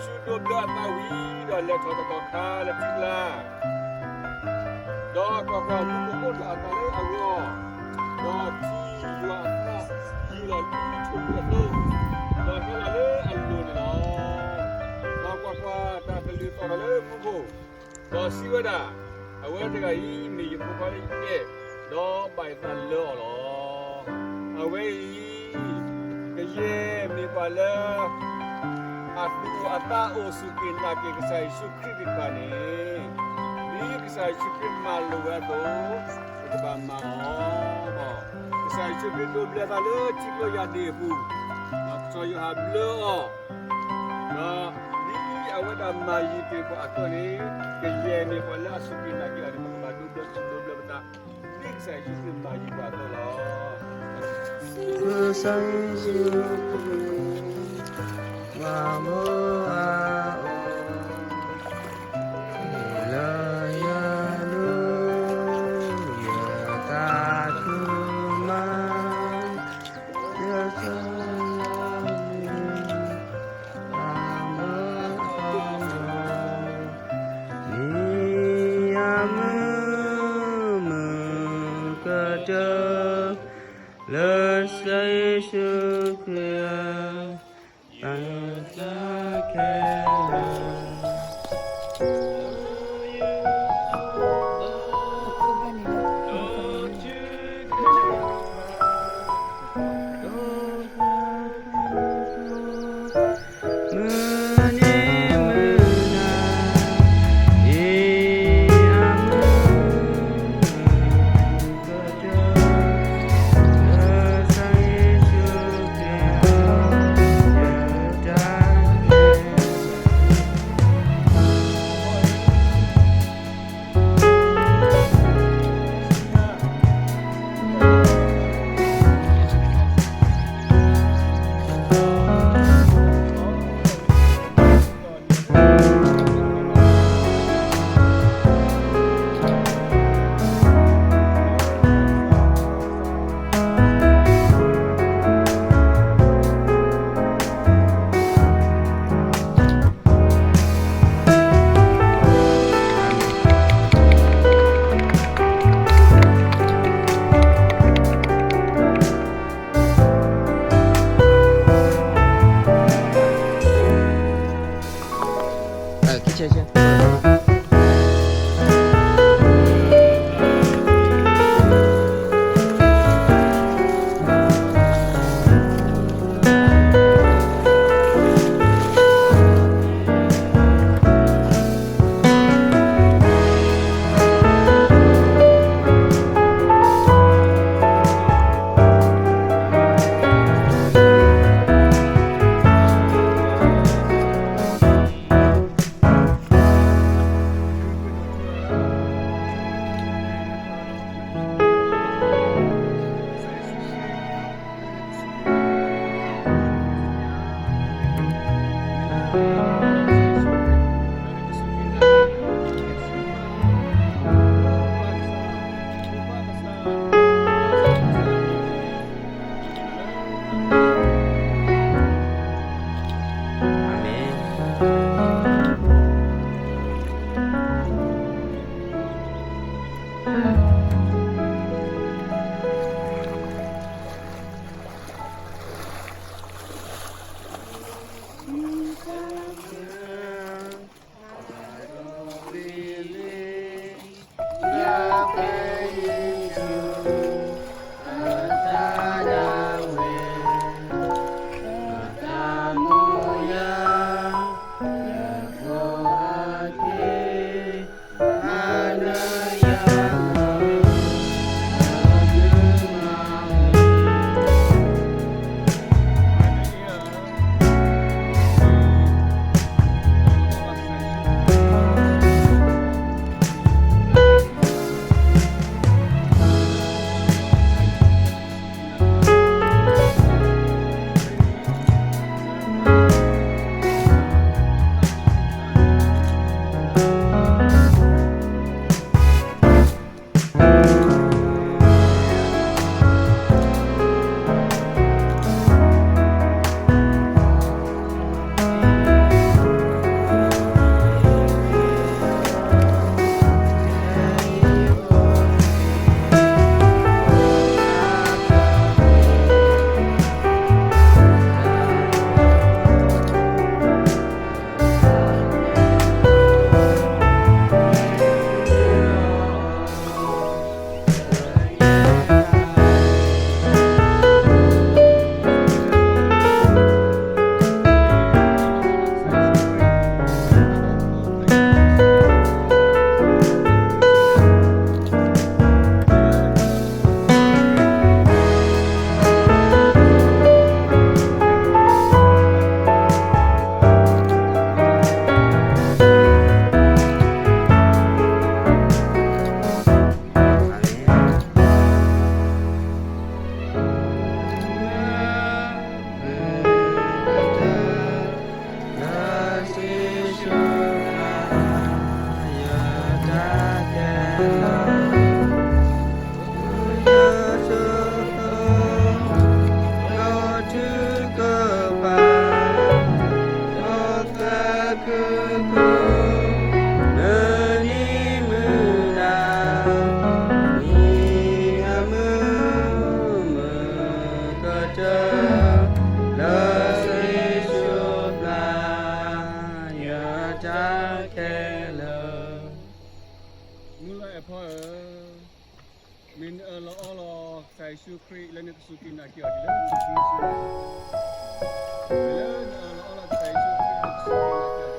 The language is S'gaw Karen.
ဆူဒိးဘျၢအသးဝံၤ ဒီးလဲၤထီၣ်တကီၢ်ခါလၢထံကျါ, ဒီးကွၢ်ကွၢ်, မူခိၣ်အိၣ်ထီၣ်အသးလၢအဂီၢ်, ဒီးထံယွၤအသၣ်ယံၤလီၤလၢထူၣ်အသိး, ဒီးဟဲလီၤလၢအလိၤန့ၣ်လီၤ. ဒီးကွၢ်ကွၢ်, တၢ်ကလုၢ်သီၣ်ထီၣ်လၢမူခိၣ်, ဒီးစံးဝဲဒၣ်, အဝဲတဂၤအံၤမ့ၢ်ယဖိခွါလၢယအဲၣ်, ဒီးဘၣ်ယသးလၢအီၤလီၤ. အဝဲအံၤ ကယဲၢ်မ့ၢ်ပှၤလၢ အသူၣ်အသးအိၣ်ဆူၣ်က့ၤနာ်က့ၤကစၢ်ယ့ၣ်ၡူးခရံာ်သ့ၣ်တဖၣ်န့ၣ်, ဒ်ကစၢ်ယ့ၣ်ၡူးခရံာ်မၤလိာ်ဝဲအသိး, ပကဘၣ်မၤအီၤ. ကစၢ်ယ့ၣ်ၡူးခရံာ်ဒိးဘျၢသးလၢထံကျိယၢ်ဒ့ၣ်အပူၤ, စီၤယိၤဟၣ်ဘျၢအီၤ, ဒီးဒ်အဝဲဒၣ်မၤယုၤက့ၤပှၤအသိးန့ၣ်, ကယဲၢ်မ့ၢ်ပှၤလၢအဆူၣ်က့ၤနာ်က့ၤအီၤန့ၣ် ပကဘၣ်ဒိးဘျၢ, ဒိးဘျၢပသး, ဒ်ကစၢ်ယ့ၣ်ၡူးခရံာ်မၤယုၤပှၤအသိးလီၤ. ကစၢ်ယ့ၣ်ၡူးခရံာ် ပှၤမၢအအိၣ်, လၢယလိၤ, ယသးခုမး, ယကစၢ်ယွၤ ပှၤမၢအအိၣ်, မံၤယၤမုာ်မုာ်ကတၢၢ်, လၢကစၢ်ယ့ၣ်ၡူးခရံာ် တၢ်ခဲလၢာ် ခဲလၢာ်. မုၢ်လၢ်အဲၣ်ဖီဧၢ, မ့ၢ်နအၢၣ်လီၤအီလီၤကစၢ်ယ့ၣ်ၡူးခရံာ်လၢနကစူၢ်က့ၤနာ်က့ၤအီၤဒ်လၢ လၢနအၢၣ်လီၤအီလီၤကစၢ်ယ့ၣ်ၡူးခရံာ်လၢနကစူၢ်က့ၤနာ်က့ၤ